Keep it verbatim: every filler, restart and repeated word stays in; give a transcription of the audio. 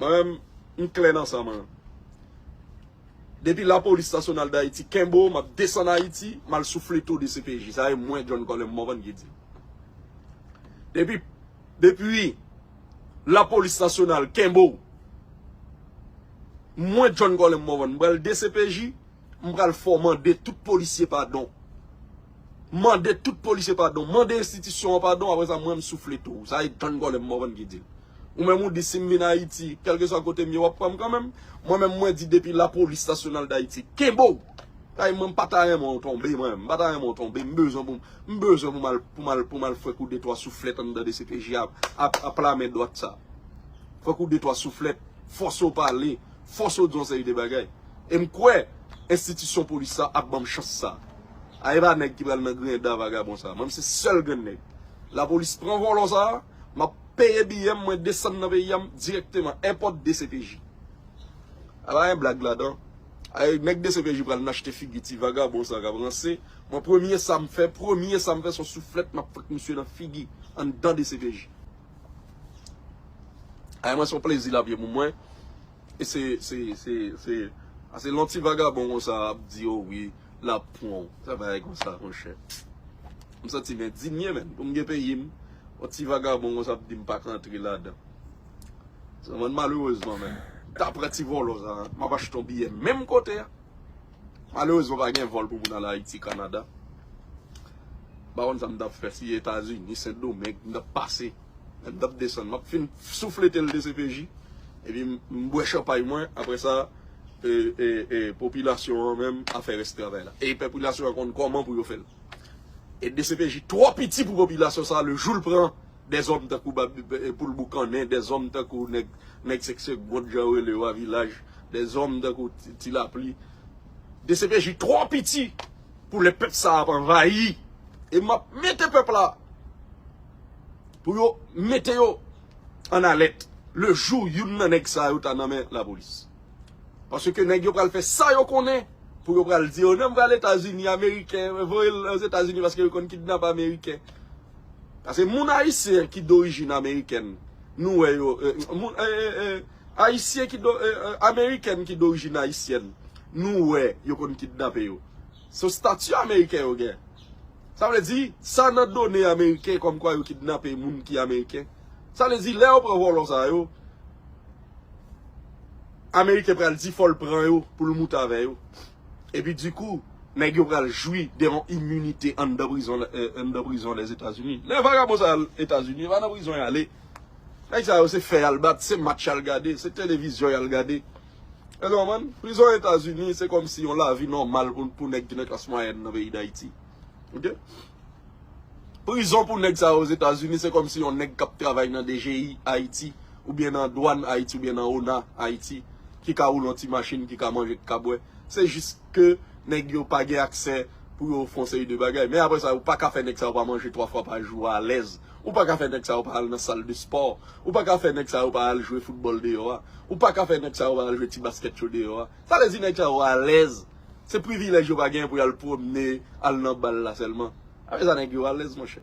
Mwen menm, m klè nan sa, mwen. Depi Lapolis Nasyonal d Ayiti kenbe w, m ap desann Ayiti, m al souflete w D C P J. Sa e mwen, John Colem Morvan, ki di. Depi, depi Lapolis Nasyonal kenbe w, mwen, John Colem Morvan, m pral D C P J, m pral fè w mande tout polisye padon. Mande tout polisye padon. Mande enstitisyon an padon, apre sa, mwen, m souflete w. Sa e John Colem Morvan ki di l. Ou menm ou di, si m vin Ayiti, kèlkeswa kote m ye, w ap pran m kanmenm. Mwen menm, mwen di depi Lapolis Nasyonal d Ayiti kenbe w. Sa e mwen, m pa ta renmen w tonbe, mwen menm. M pa ta renmen w tonbe. M bezwen pou m, m bezwen pou m al, pou m al, pou m al fèk ou de twa souflèt anndan D C P J ap, ap, ap lamen dwat sa. Fèk ou de twa souflèt, fòse w pale, fòse w di yon seri de bagay. E m kwè enstitisyon polis sa ap ban m chans sa. A e pa nèg ki pral nan grenda vagabon sa. Mwen, m se sèl grenn nèg. Lapolis pran vòlò sa, m ap peye biyè m, mwen desann nan peyi a m dirèkteman, enpòt D C P J. A pa gen blag ladan. A e nèg D C P J pral nachte figi ti vagabon sa k ap ranse. Mwen, premye sa m fè, premye sa m fè, se yon souflèt m ap fèk misye nan figi, anndan D C P J. A e mwen, se yon plezi l ap ye pou mwen. E se, se, se, se, a se lè yon ti vagabon konsa ap di, o wi, l ap pran w. Sa bagay konsa, monchè. M santi m endinye, menn. Pou m gen peyi m, yon ti vagabon konsa ap di m pa ka antre ladan. Sa mwen, malerezman, menn. M ta pran ti vòlò sa, m ap achte yon biyè menm kote a. Malerezman, pa gen vòl pou moun al Ayiti, Kanada. M pa konn sa m t ap fè si Etazini, Sendomeng, m t ap pase. M t ap desann. M ap fin souflete l D C P J. Epi m, m bwè chanpay mwen. Apre sa, e, e, e, popilasyon an menm, a fè rès travay la. E popilasyon an konn kòman pou yo fè l. E D C P J twò piti pou popilasyon sa, le jou l pran, dèzòm tankou Bab-, e, Poul Boukannen, dèzòm tankou nèg, nèg Sèk Segond, jan yo rele yo a Vilaj, dèzòm tankou Ti, Ti Lapli. D C P J twò piti pou lè pèp sa ap anvayi. E m ap mete pèp la pou yo mete yo an alèt le jou youn nan nèg sa yo ta nan men lapolis. Paske nèg yo pral fè sa yo konnen pou yo pral di yo, "Non, m pral Etazini, Ameriken, voye l Ozetazini paske yo konn kidnape Ameriken." Paske moun ayisyen ki dorijin amerikèn, nou wè yo, e, moun, e, e, e, ayisyen ki do, e, e, amerikèn ki dorijin ayisyèn, nou wè yo konn kidnape yo. Se stati ameriken yo gen. Sa vle di, sa nan done ameriken kòmkwa yo kidnape moun ki ameriken. Sa vle di, lè yo pran vòlò sa yo, ameriken pral di fò l pran yo pou l moute avè yo. Epi dikou, nèg yo pral jwi de yon iminite anndan prizon, e, anndan prizon Lèzetazini. Lè vagabon sa al Etazini, e pa nan prizon y ale. Nèg sa yo se fè y al bat, se match y al gade, se televizyon y al gade. E non, man, prizon Etazini, se kòmsi yon lavi nòmal pou, pou nèg ki nan klas mwayèn nan peyi Dayiti. Ok? Prizon pou nèg sa yo Ozetazini, se kòmsi yon nèg k ap travay nan D G I Ayiti, oubyen nan dwàn Ayiti, oubyen nan ona Ayiti, ki ka woule yon ti machin, ki ka manje, ki ka bwè. Se jis ke nèg yo pa gen aksè pou yo fè yon seri de bagay. Men apre sa, ou pa ka fè nèg sa yo pa manje twa fwa pa jou alèz. Ou pa ka fè nèg sa yo pa al nan sal de spò. Ou pa ka fè nèg sa yo pa al jwe foutbòl deyò a. Ou pa ka fè nèg sa yo pa al jwe ti baskèt yo deyò a. Sa vle di nèg sa yo alèz. Se privilèj yo pa genyen pou y al pwomne, al nan bal la sèlman. Apre sa, nèg yo alèz, monchè.